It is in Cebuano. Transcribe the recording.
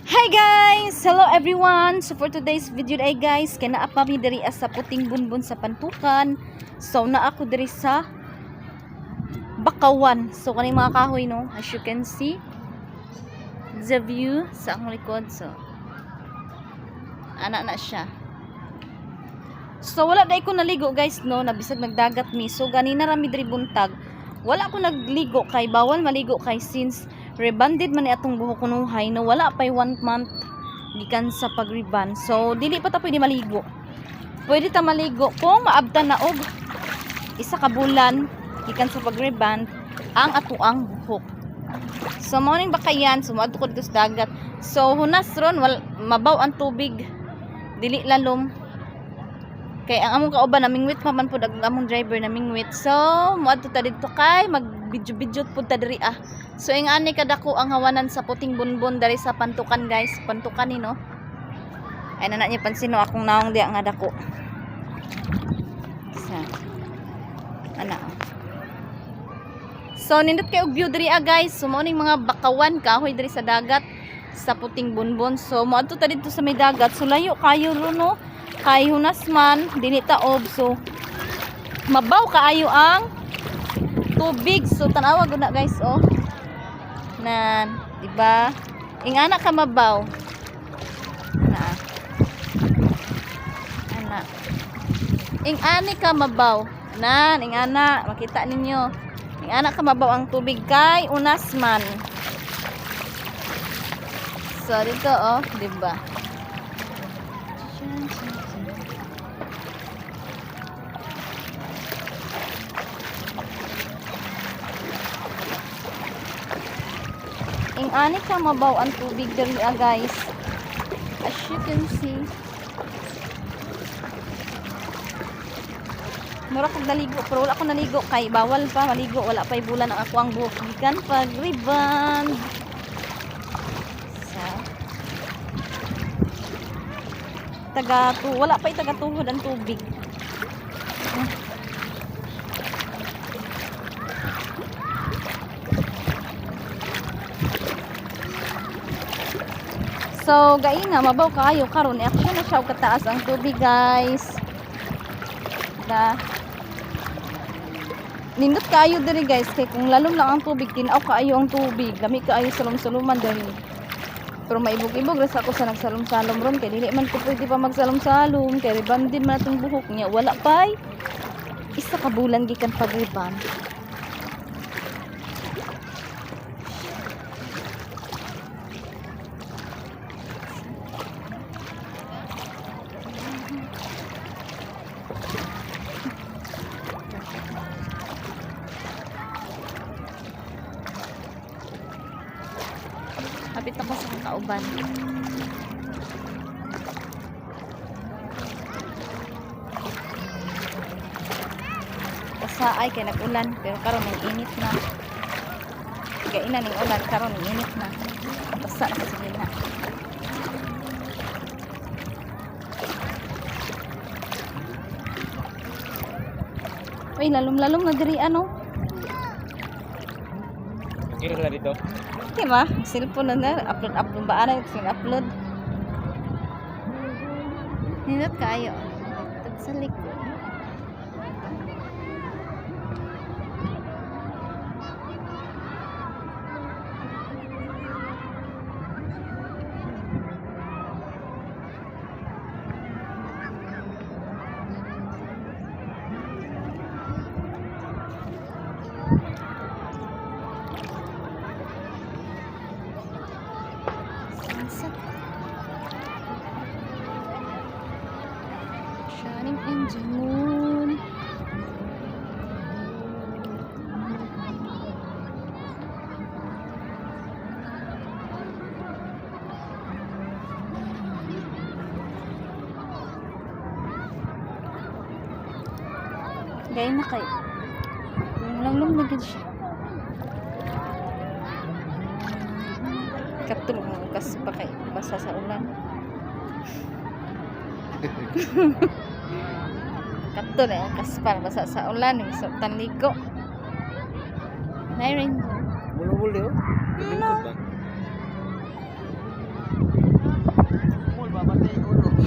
Hi guys! Hello everyone! So for today's video ay guys, kay naa pa mi diri sa Puting Bunbun sa Pantukan. So naa ako diri sa Bakawan. So kaning mga kahoy, no, as you can see the view sa akong likod. So ana na siya. So wala dai ko naligo guys, no, nabisag nagdagat mi. So ganina ra mi diri buntag. Wala ko nagligo kay bawal maligo kay since rebanded man ni atong buhok kunuhay, no, wala pay one month gikan sa pag-reband. So dili pa ta pwede maligo. Pwede ta maligo kung maabtan na og 1 ka bulan gikan sa pag-reband ang atoang buhok. So mao ning bakayan, so moadto ko dito sa dagat. So hunas ron wal, mabaw ang tubig. Dili lalom. Kay ang among kauban namingwit pa man pud, ang among driver namingwit. So moadto ta didto kay mag video-video pud ta diri ah. So ing ani kadako ang hawanan sa Puting Bunbun diri sa Pantukan guys. Pantukan ni, no. Ay nana niya pansin, no, akong naong diya nga dako. Sa ana. Oh. So nindot kay og view diri ah guys. So mao ning mga bakawan kahoy diri sa dagat sa Puting Bunbun. So moadto ta didto sa may dagat. So layo kayo ro, no. Kay hunas man, dili taob. So mabaw kaayo ang tubig. So tanawa gud na guys, oh. Nan, di ba? Ingana ka mabaw. Na. Ana. Ingani ka mabaw. Nan, ingana, makita ninyo. Ingana ka mabaw ang tubig kay unas man. So dito oh, di ba? Ingani ka mabaw ang tubig diri ah, guys. As you can see. Mura kog naligo pero wala ko naligo kay bawal pa maligo, wala pa'y bulan ang ako ang buhok gikan pag reband. Sa taga tu wala pa'y taga tuhod ang tubig. So, gaina, mabaw kayo karon. Action na siya og kataas ang tubig, guys. Da. Nindot kaayo diri guys kay kung lalom lang ang tubig, tinaw kaayo ang tubig. Lami kaayo salom-saloman diri. Pero maibog-ibog ra sa ako sa nagsalom-salom ron kay dili man ko pwede pa magsalom-salom kay rebanded man atong buhok niya. Wala pa'y 1 ka bulan gikan pag-reband. Hapit ako sa kauban. Basa ay kay nag-ulan pero karon ning init na. Gaina ning ulan, karon ning init na. Basa na kasi na. Uy, lalom-lalom na diri ano. Kira sila dito. Di ba? Cellphone na na, upload upload ba ana yung upload. Nindot kayo. Tag sa likod. Sunset. Shining in the moon. Gaya na kayo. Lalom na gid siya. Katulog mo kas pa kay basa sa ulan. Kato na yung kaspar basa sa ulan, yung sa tanligo. Nay rainbow. Bulubul oh. No. Ba?